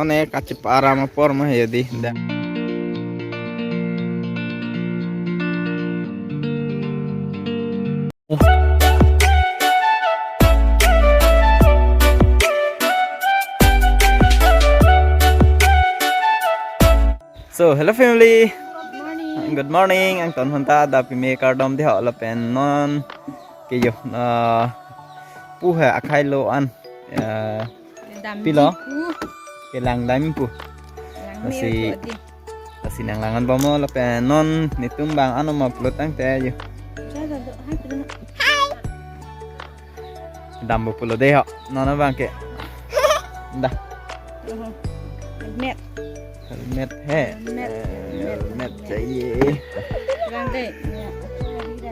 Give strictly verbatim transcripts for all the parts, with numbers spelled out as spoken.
Ne kacheparam apor ma hedi. Da. So, hello family. Good morning. Good morning. Angton aphanta adap pime kardom dei ho lapen non ke yo, ah, pu he akhai lo an. Ah, Dam pilo? Ji pu. Kelang dam pu. Lang lasi, me pu adi. Lasi nanglang-an bom lapen non netum bang ano ma pulo tangte yo. Ja, ja, ja. Hai, pu dun. Dampo pulo dei ho. Non abang ke. Da. Oho. Helmet. Helmet he. Helmet. Eh, helmet, helmet chahiye. Bang dei. Ya.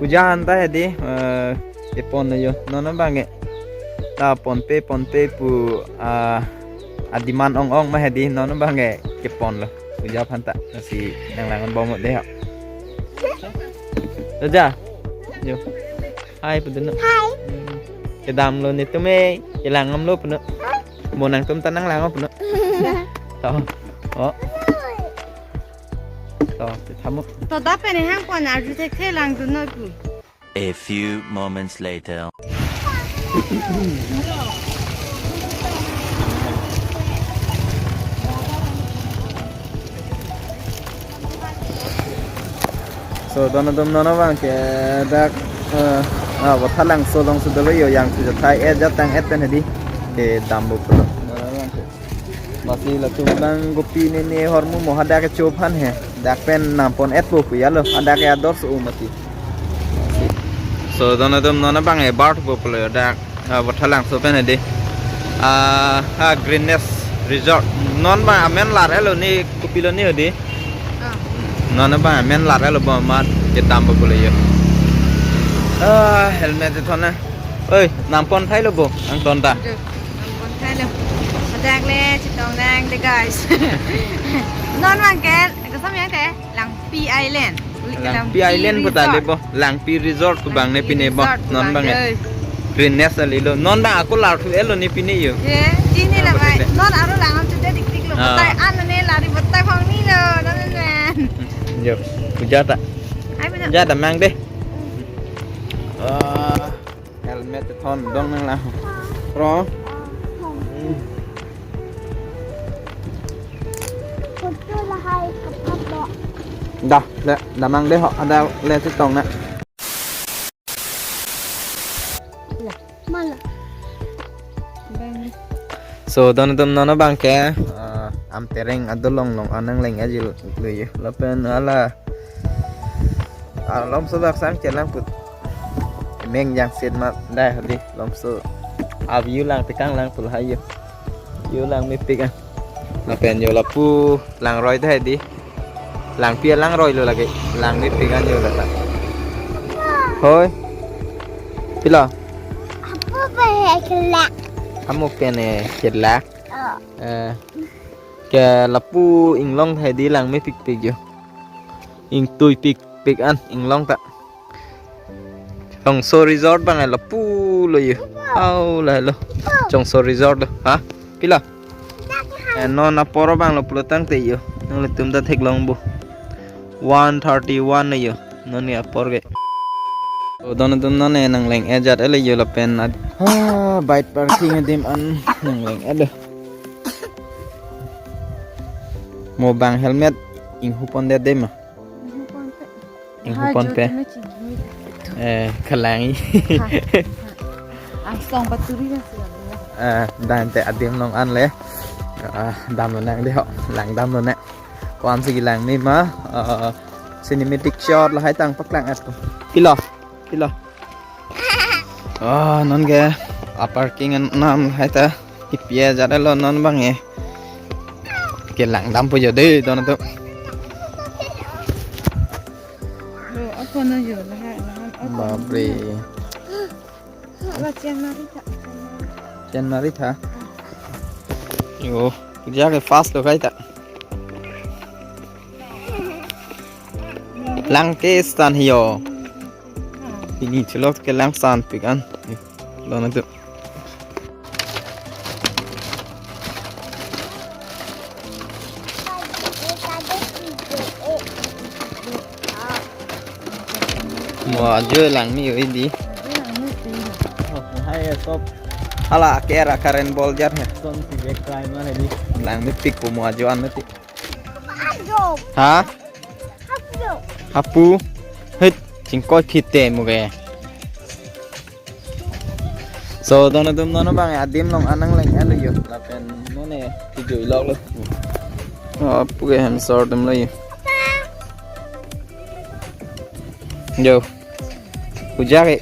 Puja aphanta hedi, eh, kepon lo yo. Non abang ke. Ta ponpe, ponpe pu, ah, a-demand ong-ong ma hedi. Non abang ke kepon lo. Puja aphanta. Lasi nanglang-an bom dei ho. Raja. Yo. Hai, pu dun. Hai. Hmm. Kedam lo netum e, kelang damlo punon. Mo nangtum ta nanglang punon. To. Oh. To, te thamu. To da pen hang pon arju thekthe, lang dun noi pu. A few moments later. So, don atum non abang ke dak, eh, ah, Vothatlangso alongsi dolo yo, yang sujathai et jatang et pen hedi. Ke dampo pulo. Masi latum bang kopi nene hormu mo hadak kecho aphan he. Dak pen nampon et po kuya lo. Hadak ke ador so mati. So, don atum non abang e bar po pulo yo dak. Ah, Vothatlangso pen hedi. Ah, ah, Greenness Resort. Non abang amen lar-etlo ne, kopilo ne hedi. Ah. Non abang amen lar-etlo bom amat kedampo pulo yo. Ah, helmet ithon na. Oi, nampon thailo bo, angton ta. Aduh, nampon thailo. Hadak le chetong nang dei guys. Non abang ke, ke sam yang te. Langpi Island. Uli ke Langpi Island puta Resort. Le bo. Langpi Resort pu bang ne pine bo. Resort pu non bang bang e. Greenness kali lo. Non bang ako lar thu-etlo ne pine yo. Ye, chini la bai. Non aro lang am chude dik dik lo. Ah. Batai an ne lari batai phong ni lo. Non ne. Yo, puja ta. Hai puja. Puja ta mang dei. Ah. Helmet ithon dong nanglang. Pro. Photo lahai kapatlo. Dah, le, damang dei ho, ada le chetong na. Mala. So, don atum non abang ke, ah, Amtereng adolong along an nangleng-etji lo yo. Lapen hala, ah, lomso dak sang chelang put. Meng jangsit ma dei hedi lomso. A-view lang tekang lang pu lahai yo. View lang mepik an. Lapen yo lapu langroi dei hedi. Langpi alangroi lo lake. Lang mepik an yo lata. Hoi. Pilo? Apo pen he kelak. Amo pen he kelak. Oh. Eh. Ke lapu inglong hedi lang mepikpik yo. Ingtuipikpik an inglong ta. Chongso Resort bang lapu lo yo. Au lahelo. Chongso Resort lo. Ha? Pilo? Eh, non apor abang lo pulo tangte yo. Nanglitum ta theklong bo. One thirty-one lo yo. Non ke apor ke. So, don atum non ne nangleng-etjat-etlo yo lapen ad-, ah, bike parking adim an nangleng-etlo. Mo bang helmet inghu pondet dei ma. Inghu ponpe. Inghu ponpe. Hai, jo, jo, jo. Eh, kalang-i. Ha, ha. Angsong paturi na sila. Eh, dante adim along an le. Ah, damlo nang dei ho. Lang damlo nang. Ko-ansi kelang ne ma, ah, cinematic shot lahai tang paklang-et ko. Pilo, pilo. Ah, non ke, ah, parking an nam lahai ta. Kipi-etjat-etlo non bang e. Kelang dampo yo dei, don atum. Lo, ako na yo, lahai, lahai, ako. Bapre. Hala, Chiang Mai ta. Chiang Mai ta. Yo, puja ke fast lo kai ta. Lang ke stand hi yo. Pini chulok ke lang stand pik an. Lo na tu. Mo ajo langme-o hedi. Oh, hai ya, top. Hala ke era current ball jar he. Son si bek kai ma hedi. Langmepik pu mo ajo an mati. Ajo. Ha? Ajo. Hapu. Hit, chingkoi phit te mo ke. So, don atum, non abang adim along an nangleng-etlo yo. Lapen non ne kejui loklo. Oh, puke hem sor atum lo yo. Yo. Puja ke.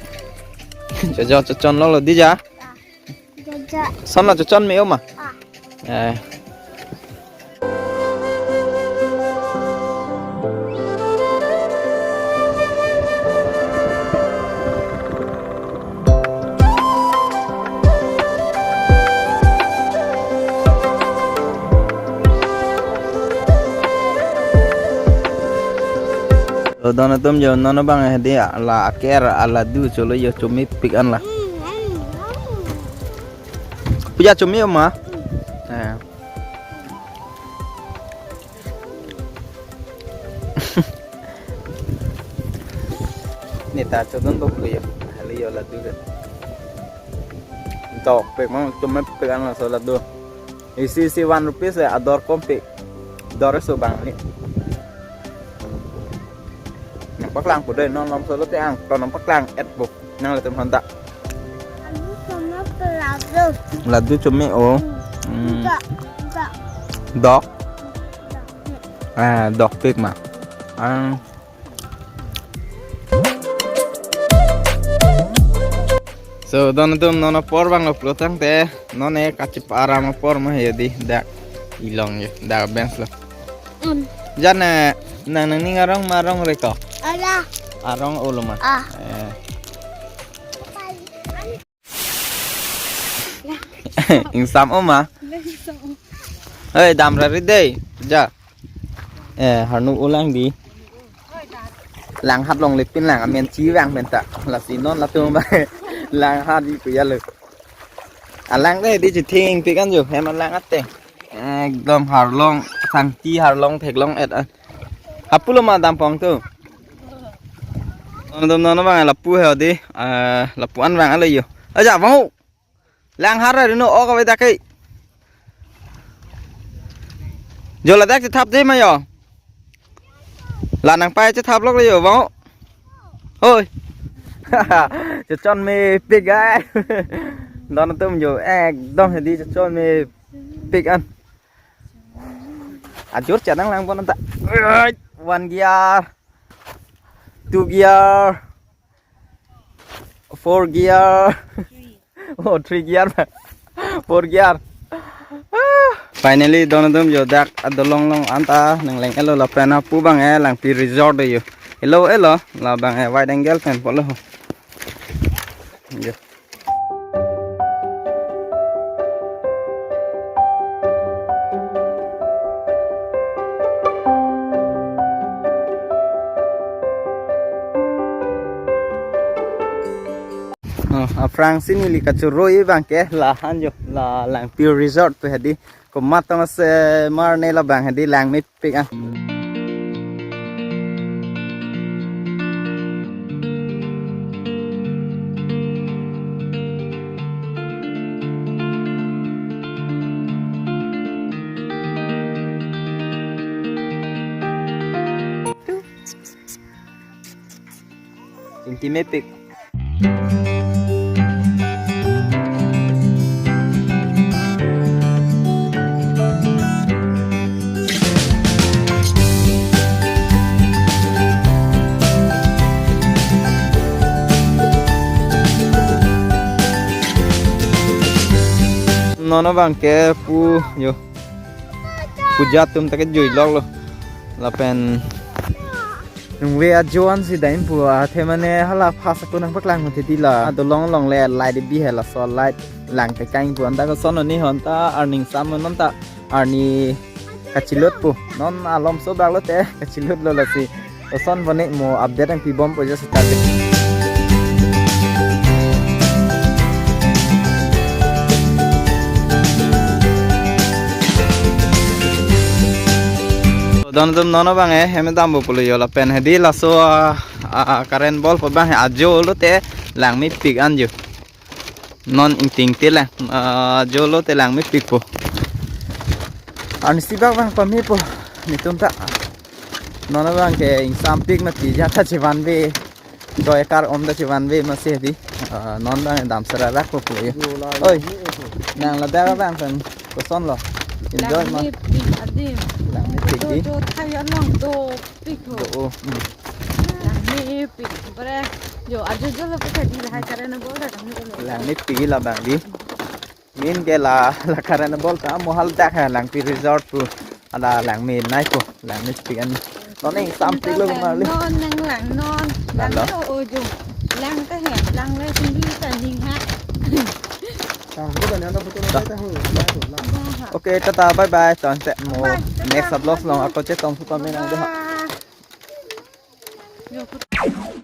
Jojo chochon loklo dei ja. Jojo. Son la chochon me-o ma? Ah. Eh. Don atum, jo non abang hedi la aker a laddu cholo yo, chomepik an la. Puja chome ma? Eh. Neta chodon bok yo. Hali yo laddu de. Dokpik ma, chomepik an laso laddu. Isi isi one rupees le ador kompik. Dor so abang ni. Nangpaklang pu dei, non lom solo te ang, to nangpaklang-et pu. Nanglitum aphan ta. Laddu chome-o. Hmm. Dok. Ah, dokpik ma. Ang. So, don atum, non apor abang lo pulo tangte, non ne kacheparam apor ma hedi, dak ilong yo, dak bench lo. Hmm. Jan ne, nang nangning arong ma arong re ko? Ala. Arong olo ma? Ah. Eh. Ingsam-o ma? Ingsam-o. Hei, damra ri dei. Ja. Eh, harnu ulang di. Langhat longle pin lang amen chevang pen ta. Lasi non latum ba. Langhat di puya lo. Alang dei di chethengpik an jo. Hem alang ateng. Ekdom harlong, sangti harlong theklong-et an. Hapu lo ma dampong tu. Don atum, non abang lapu he di, eh, lapu an vang alo yo. Aja, vang ho. Langhar ri no, ok, abe dak ke. Jo ladak chethap dei ma yo. La nangpai chethap lok le yo, vang ho. Hoi. Chochonmepik, guys. Don atum jo, ekdom hedi chochonmepik an. Ajor chanang lang pon anta. One gear, two gear, four gear. Oh, three gear. Four gear. Ah. Finally, don atum jo dak adolong along anta nangleng-etlo lapen hapu abang e Langpi Resort yo. Hello, hello. Labang e wide angle pen pulo. Yo. Oh, aphrangsi neli kachoroi abang ke la han jo, la Langpi Resort pu hedi. Komat tong ase mar ne labang hedi langmepik an. Ingtimepik. Non abang ke pu yo. Puja atum ta kejui loklo. Lapen nungve ajo ansi dam pu athe mane hala phas ako nangpaklang mati di la. Adolong along le light bi he, laso light lang tekang pu anta koson oni hon ta arning sam non ta arni kachelut pu. Non alom so bak lote kachelut lo lasi. Koson bone mo update nangpibom pu ja seta. Don dum non abang eh, hem dampo pulo jo lapen hedi laso, ah, ah, current ball po abang he ajo lote langmepik an jo. Non ingting te lang, ah, ajo lote langmepikpo. Arnisi bak abang pamepo, netum ta. Non abang ke ingsampik mati ja ta chevanve. Joy car om ta chevanve masi di. Ah, non abang dam sara rak po pulo jo. Oi, nang ladak abang pen kosonlo? Enjoy ma? Langmepik adim. Langmepik di. Jo, jo thai along dopik ho. Do, oh, hmm. Langmepik bre. Jo, ajo jo lo pekha di lahai current ball ta kami ko lo. Langmepik labang di. Min ke la, la current ball ta mohal dak hai Langpi Resort pu. Ada langmenei pu, langmepik an. Non ingsampiklo kemali. Non nang lang non. Lang lo. Lang to ujung. Lang ta he, lang le sendiri ta ning ha. Tang, bukan yang dapat tu, ta. Kita tahu, kita tahu, lang. Dah, ha. Oke, tata, bye bye. Tang, cek mo. Bye, tata. Next vlog long ako cek tong putar menang deh. Bye. Yo, put-